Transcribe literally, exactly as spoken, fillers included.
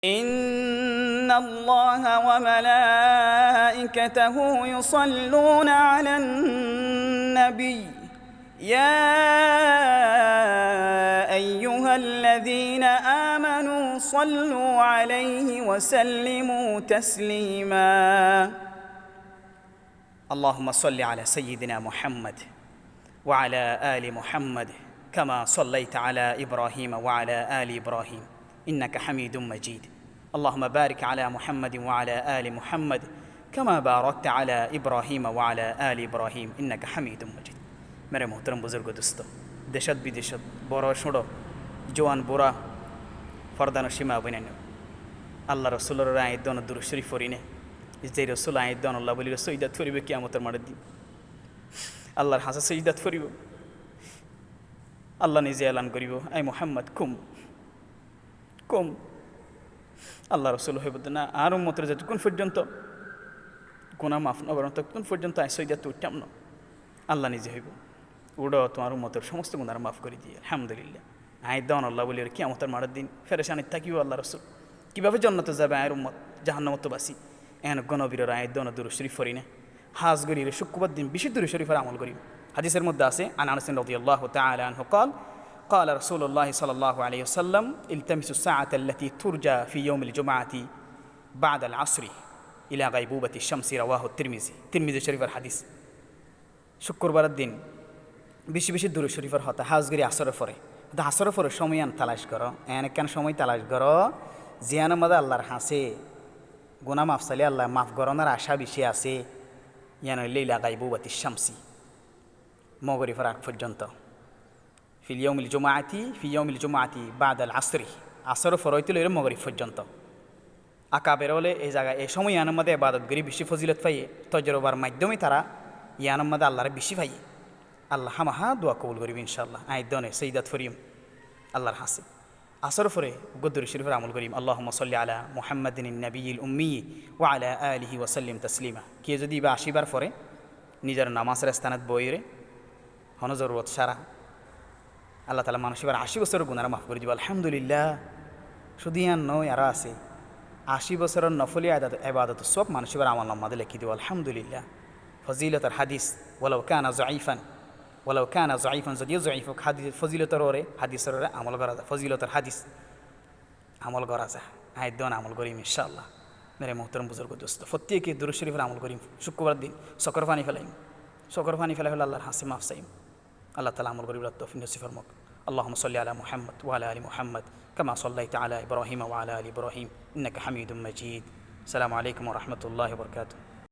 إن الله وملائكته يصلون على النبي، يا أيها الذين آمنوا صلوا عليه وسلموا تسليما. اللهم صل على سيدنا محمد وعلى آل محمد كما صليت على إبراهيم وعلى آل إبراهيم إنك حميد مجيد. اللهم بارك على محمد وعلى آل محمد كما باركت على إبراهيم وعلى آل إبراهيم إنك حميد مجيد. Mere muhtaram buzurg dustó, decót bidecót, boro cúñço, juwan bura, fordanocin ma boinain, Allar Rosulor aññí dóno durud corif forine. Ze Rosul aññí dónolla bóli sóidat foribó kiyamotor maçor din. Allar hañsé sóidat foribó. Allah nize elan goribó, "Ai Muhammad, kum, kum." Allar Rosul hoibó de, "Na, añár ummotor zetukkún foijjonto guná maf no goron, totukkún foijjonto aññí sóidat uiththám no." Allah nize hoibó, "Uçó, tuáñr ummotor somosto gunáre maf gori diyí, Alhamdulillah." Aññí dónolla bóli kiyamotor maçor din ferecanit tákibo Allar Rosul. Kibábe jonnot zaibo aññí ummot, jahannamottu basi? Eén uggwá nobiror aññí dóno durud corif forine. Hás gori cúkkurbar din beci durud corifor amol gorim. Hadisor modde asé, عن أنس رضي الله تعالى عنه قال: قال رسول الله صلى الله عليه وسلم: التمسوا الساعة التي ترجى في يوم الجمعة بعد العصر إلى غيبوبة الشمس. رواه الترمذي. Tirmizi corifor hadis. Cúkkurbaror din beci beci durud corifor hotá, hás gori asóror fore. Hotá asóror fore cómoi yián talac goró, eén ekkán cómoi talac goró, ziyánor modde Allar hañsé guná maf sailé Allaye maf gorónor acá beci asé, yián óilde إلى غيبوبة الشمس, mogorifor ag foijjonto. في اليوم الجمعة، في يوم الجمعة بعد العصر, asóror fore óite loire mogorib foijjonto. Akaber ókkole e zaga, e cómoi yiánor modde ebadot gori beci fozilot faiyé, tojrobar maiddome tará yiánor modde Allaré beci faiyé. Allah hámaha dua kobul goribo, incállah. Aññí dóne sóidat forim Allar hañsé. Asóror fore uggwá durud corifor amol gorim, اللهم صل على محمد النبي الأمي وعلى آله وسلم تسليما. Kiyé zodi ibá aci bar fore, nizor namazor estánot boiyóre, honó zorurot sára, Allah taala manúc ibár aci bosóror gunáre maf gori dibo, Alhamdulillah. Cúdu yián no, aró asé. Aci bosóror nofoli ebadot, ebadotor sóab manúc ibár amolnamá de lekí dibo, Alhamdulillah. Fozilotor hadis, ولو كان ضعيفا, ولو كان ضعيفا, zodiyo zoif ók, hadis fozilotor uore, hadisor uore amol gorá za, fozilotor hadis. Amol gorá za. Aññí dóne amol gorim, incállah. Mere muhtaram buzurg dustó, fottí eke durud corifor amol gorim. Cúkkurbar din sokor faní felaim. Sokor faní felai felai Allar hañsé maf saim. Allah taala amol goribar toufik nosib formok. اللهم صل على محمد وعلى آل محمد كما صليت على إبراهيم وعلى آل إبراهيم إنك حميد مجيد. السلام عليكم ورحمة الله وبركاته.